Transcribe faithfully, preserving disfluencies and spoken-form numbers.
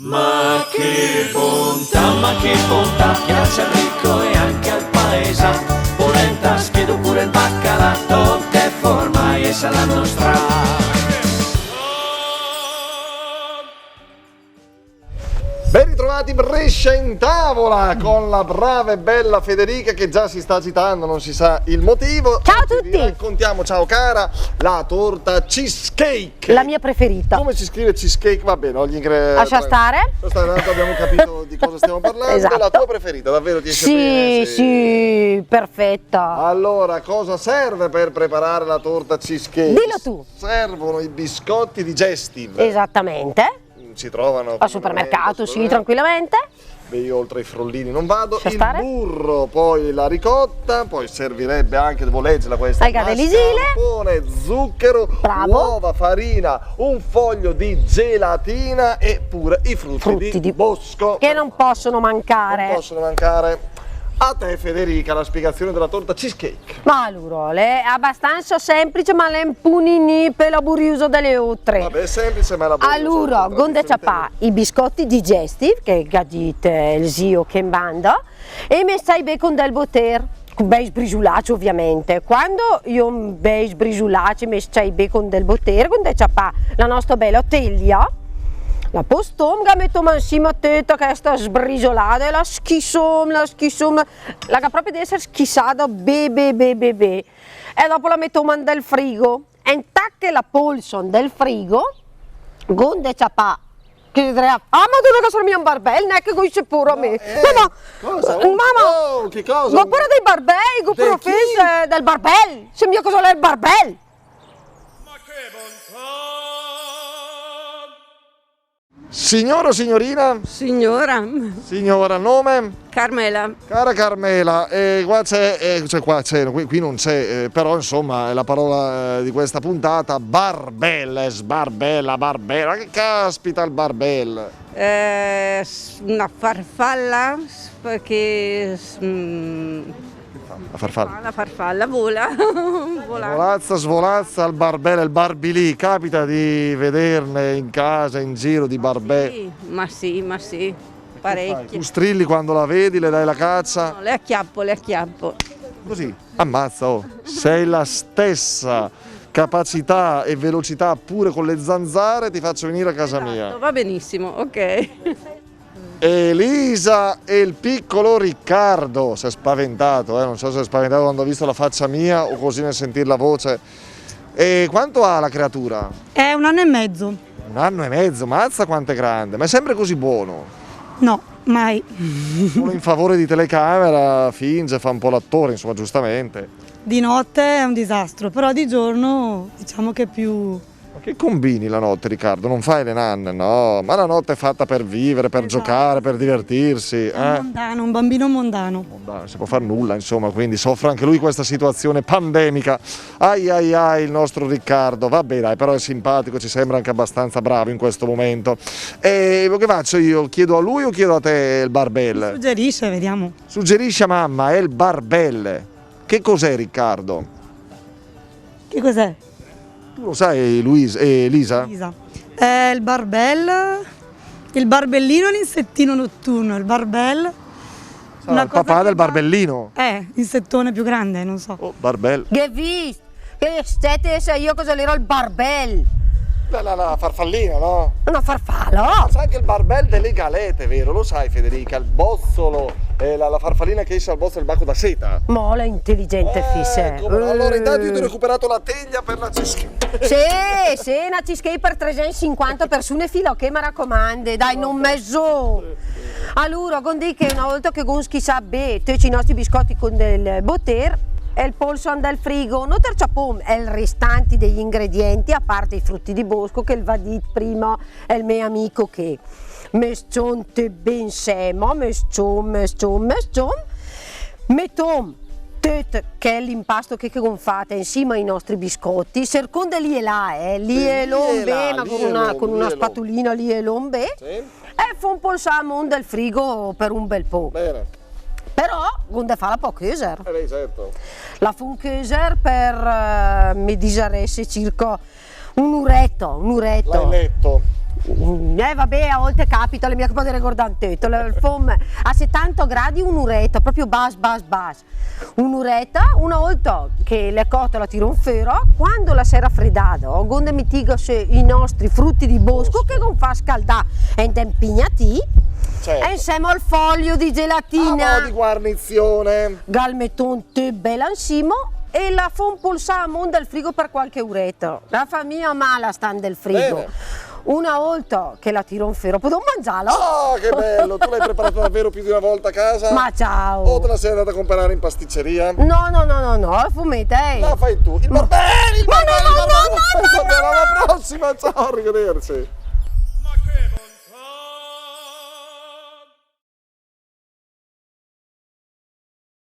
Ma che bontà, ma che bontà, piace al ricco e anche al paesà. Polenta, schiedo, pure il baccalà, tutte formaglie e salame nostrà. Ben ritrovati, Brescia in tavola con la brava e bella Federica che già si sta agitando, non si sa il motivo. Ciao a tutti! Oggi vi raccontiamo, ciao cara, la torta cheesecake. La mia preferita. Come si scrive cheesecake? Va bene, ogni ingre-, lascia stare. Lascia stare, tanto abbiamo capito di cosa stiamo parlando. Esatto. La tua preferita, davvero ti esce bene? Sì, sì, perfetta. Allora, cosa serve per preparare la torta cheesecake? Dillo tu. Servono i biscotti Digestive. Esattamente. Si trovano al supermercato, sì, tranquillamente. Beh, io oltre ai frollini non vado. Lascia stare. Il burro, poi la ricotta, poi servirebbe anche, devo leggerla questa, mascarpone, zucchero, bravo, uova, farina, un foglio di gelatina e pure i frutti di bosco. Frutti di bosco. Che non possono mancare. Non possono mancare. A te, Federica, la spiegazione della torta cheesecake. Ma alura, l'è abastansa semplice, ma l'è un puninì pö laburiusa de le otre. Vabbè, semplice, ma è laboriusa. Alura, gh'óm de ciapà i biscotti Digestive, che gh'à dit el zio che in banda, e mès ciapà bé con del botér, bèi sbrisulacc, ovviamente. Quando i ó bèi sbrisulacc, mès ciapà bé con del botér, gh'óm de ciapà la nostra bèla teglia, la postóm, gh'à metóm ansima töta chèsta sbrisolada e la schisóm, la schisóm, la gh'à pròpe de èser schisada bé, bé, bé, bé, bé. E dòpo la metóm in del frigo. E intàt che la pólsa in del frigo, gh'óm de ciapà. Che diré, ah, Madóna, che só mia un barbèl, nè, che gh'ó issé pura mé. No, eh, mama, cosa? Mama, oh, che cosa? Gh'ó pura dei barbèi, gh'ó pura fissa del barbèl. Só mia cosa l'è el barbèl. Ma che bontà! Signora o signorina? Signora. Signora, nome? Carmela. Cara Carmela, eh, qua c'è, eh, cioè qua c'è, qui, qui non c'è, eh, però insomma è la parola, eh, di questa puntata, barbèl, eh, sbarbèla, barbèla, che caspita il barbèl? Eh, s-, una farfalla, s-, perché, s-, mm, La farfalla. La farfalla vola. Vola. Svolazza, svolazza, il barbèl, il barbilì. Capita di vederne in casa, in giro, di barbèl? Sì, ma sì, ma sì. Parecchi. Che fai? Tu strilli quando la vedi, le dai la caccia? No, le acchiappo, le acchiappo. Così? Ammazza, oh. Se hai la stessa capacità e velocità pure con le zanzare, ti faccio venire a casa mia. Esatto, va benissimo, ok. Elisa e il piccolo Riccardo. Si è spaventato, eh, non so se è spaventato quando ha visto la faccia mia o così nel sentir la voce. E quanto ha la creatura? È un anno e mezzo. Un anno e mezzo, mazza quanto è grande, ma è sempre così buono? No, mai. Solo in favore di telecamera finge, fa un po' l'attore, insomma, giustamente. Di notte è un disastro, però di giorno diciamo che è più Ma che combini la notte, Riccardo? Non fai le nanne, no? Ma la notte è fatta per vivere, per giocare, per divertirsi, eh? Esatto. È un mondano, un bambino mondano. Mondano, non si può far nulla, insomma, quindi soffre anche lui questa situazione pandemica. Ai, ai, ai, il nostro Riccardo. Vabbè, dai, però è simpatico, ci sembra anche abbastanza bravo in questo momento. E che faccio io? Chiedo a lui o chiedo a te il barbèl? Mi suggerisce, vediamo. Suggerisce a mamma, è il barbèl. Che cos'è, Riccardo? Che cos'è? Tu lo sai, Luis-, eh, Lisa? Lisa. Eh, il barbèl, il barbellino è un insettino notturno, il barbèl. Sarà il papà del barbellino. Eh, insettone più grande, non so. Oh, barbèl. Gh'è vist? Che stète, só io cosa l'era il barbèl. La, la, la farfallina, no? Una farfalla. Ma c'è anche il barbèl delle galete, vero? Lo sai, Federica? Il bozzolo, eh, la, la farfallina che esce dal bozzolo del baco da seta. Ma l'è intelligente, eh, fisse. Come no? Allora, intanto io ti ho recuperato la teglia per la cheesecake. Sì, sì, una cheesecake per trecentocinquanta persone, fila, che mi raccomando, dai, non mezzo. Alura, gh'óm dit che una volta che gh'óm schisàt bé töcc i nòstri biscòcc con del botér, el pólsa in del frigo, nóter ciapóm el restanti dei ingredienti, a parte i frutti di bosco, che l'và dit prima el mé amico, che mescóm töt bé insèma, mescóm, mescóm, mescóm, metóm töt chèl impasto che, che gh'óm fat ensima ai nòstri biscòcc, sercóm de lielà, eh, lielóm bé, ma con una, con una spatulina lielóm bé. Sì. E fóm pólsa amó in del frigo per un bel pó. Bene. Però gh'óm de fàla pò cöser. Eh beh, certo. La fóm cöser per, eh, me disarésse circa un'urèta, un'urèta. L'hai letto? Eh, va bé, a ólte capita, l'è mia che pöde regordàm töt. Al fó a setanta gradi ün'urèta, pròpe bas, bas, bas. Ün'urèta, öna ólta che l'è còta la tiróm föra, quando la s'è rafredada, gh'óm de metìga sö i nòstri fruti di bosco che gh'óm fat scaldà in ü pignatì, certo, e insèma al foglio di gelatina. Ah, no, di guarnizione. Gh'al metóm töt bèl ansima e la fóm polsà amó 'n del frigo per qualche urèta. La fa mia mal a stà 'n del frigo. Bene. Öna ólta che la tiróm föra, pödóm mangiàla. Ah, che bello! Tu l'hai preparata davvero più di una volta a casa? Ma ciao! O te la sei andata a comprare in pasticceria? No, no, no, no, no, fó mé, eh. La fai tu. Il Barberi, il Barberi, il Barberi. Alla prossima, ciao, arrivederci.